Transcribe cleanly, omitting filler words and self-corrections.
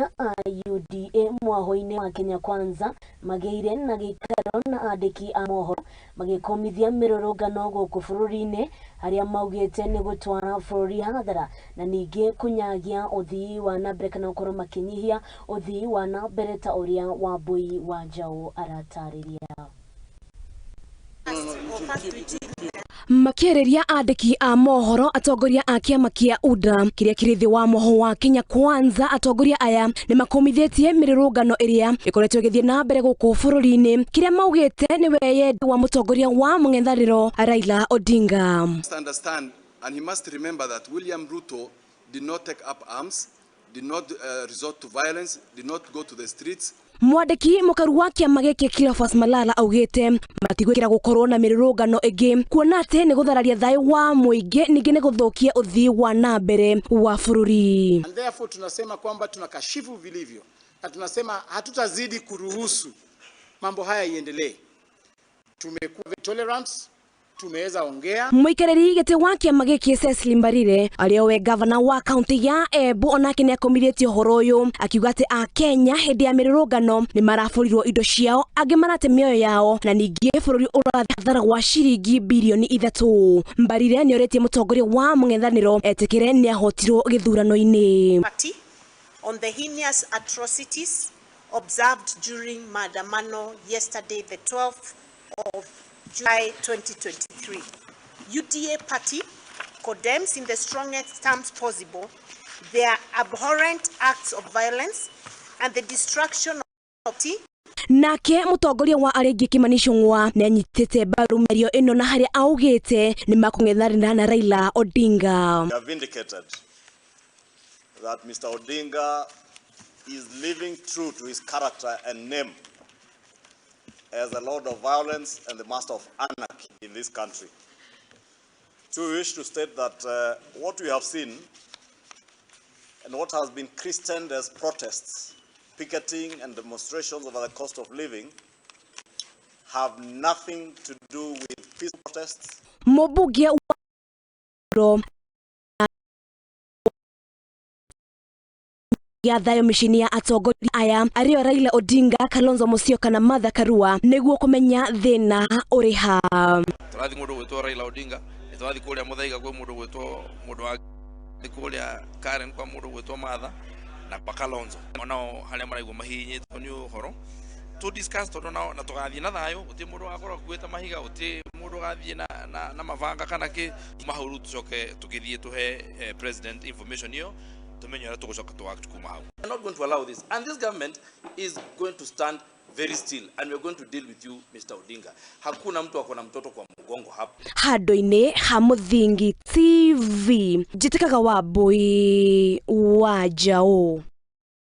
Atongoria a UDA mwaho-inĩ wa Kenya Kwanza magĩire na gĩikaro na andĩki a mohoro magĩkũmithia mĩrũrũngano gũkũ bũrũri-inĩ harĩa maugĩte nĩ gũtwara bũrũri hathara na ningĩ kũnyagia ũthii wa na mbere kana gũkorwo makĩnyihia ũthii wa na mbere ta ũrĩa Wambui wa Njaũ aratarĩria. Makĩarĩria andĩki a mohoro atongoria a kĩama kĩa UDA kĩrĩa kĩrĩ thĩ wa moho wa Kenya Kwanza, atongoria aya nĩ makũmithĩtie mĩrũrũngano ĩrĩa ĩkoretwo ĩgĩthiĩ na mbere gũkũ bũrũri-inĩ. Kĩrĩa maugĩte nĩ weyendi wa mũtongoria wa mũng'ethanĩro Raila Odinga. Must understand and he must remember that William Ruto did not take up arms, did not resort to violence, did not go to the streets. Mwandĩki mũkaru wa kĩama gĩkĩ Cleophas Malala augĩte matigwĩkĩra gũkorwo na mĩrũrũngano ĩngĩ kuona atĩ nĩ gũthararia thayũ wa mũingĩ ningĩ nĩ gũthũkia ũthii wa na mbere wa bũrũri. And therefore tunasema kwamba tunakashifu vilivyo na tunasema hatutazidi kuruhusu mambo haya iendelee. Tumekuwa very tolerant, tumeweza ongea. Mũikarĩri gĩtĩ wa kĩama gĩkĩ Cecily Mbarire arĩa we gavana wa kaunti ya Embu onake nĩ akomithĩtie ũhoro ũyũ akiuga atĩ akenya hĩndĩ ya mĩrũrũngano nĩ marabũrirwo indo ciao angĩ marate mĩoyo yao na ningĩ bũrũri ũrathiĩ hathara wa ciringi birioni 3. Mbarire nĩ orĩtie mũtongoria wa mũng'ethanĩro etĩkĩre nĩ ahotirwo gĩthurano-inĩ. Party on the heinous atrocities observed during maandamano yesterday, the 12th of July 2023. UDA party condemns in the strongest terms possible their abhorrent acts of violence and the destruction of property. Nake mũtongoria wa arĩa aingĩ Kimani Ichung'wa nĩ anyitĩte mbaru mĩario ĩno na harĩa augĩte nĩ makũng'ethanĩra na Raila Odinga. We are vindicated that Mr. Odinga is living true to his character and name as the lord of violence and the master of anarchy in this country. So we wish to state that what we have seen and what has been christened as protests, picketing and demonstrations over the cost of living have nothing to do with peaceful protests. Mũmbunge wa ya thayũ mĩciĩ-inĩ ya atongoria aya arĩo Raila Odinga, Kalonzo Musyoka na Martha Karua nĩguo kũmenya thĩna ũrĩ ha. Tũrathiĩ mũndũ gwĩtwo Raila Odinga, nĩ tũrathiĩ kũrĩa Muthaiga kwĩ mũndũ gwĩtwo mũndũ wa kũrĩa Karen kwa mũndũ gwĩtwo Martha na kwa Kalonzo onao harĩa maraigua mahihinyĩtwo nĩ ũhoro to discuss tondũ nao na tũgathiĩ na thayũ gũtirĩ mũndũ ũgakorwo akuĩte mahiga gũtirĩ mũndũ ũgathiĩ na, na, na mabanga kana kĩ kuma hau rĩu tũcoke tũgĩthiĩ tũhe president information ĩyo tumenye ũrĩa tũgũcoka tũ act kuma hau. We are not going to allow this and this government is going to stand very still and we are going to deal with you, Mr. Odinga. Hakuna mtu ako na mtoto kwa mgongo hapa. Handũ-inĩ ha Mũthingi TV njĩtĩkaga Wambui wa Njaũ.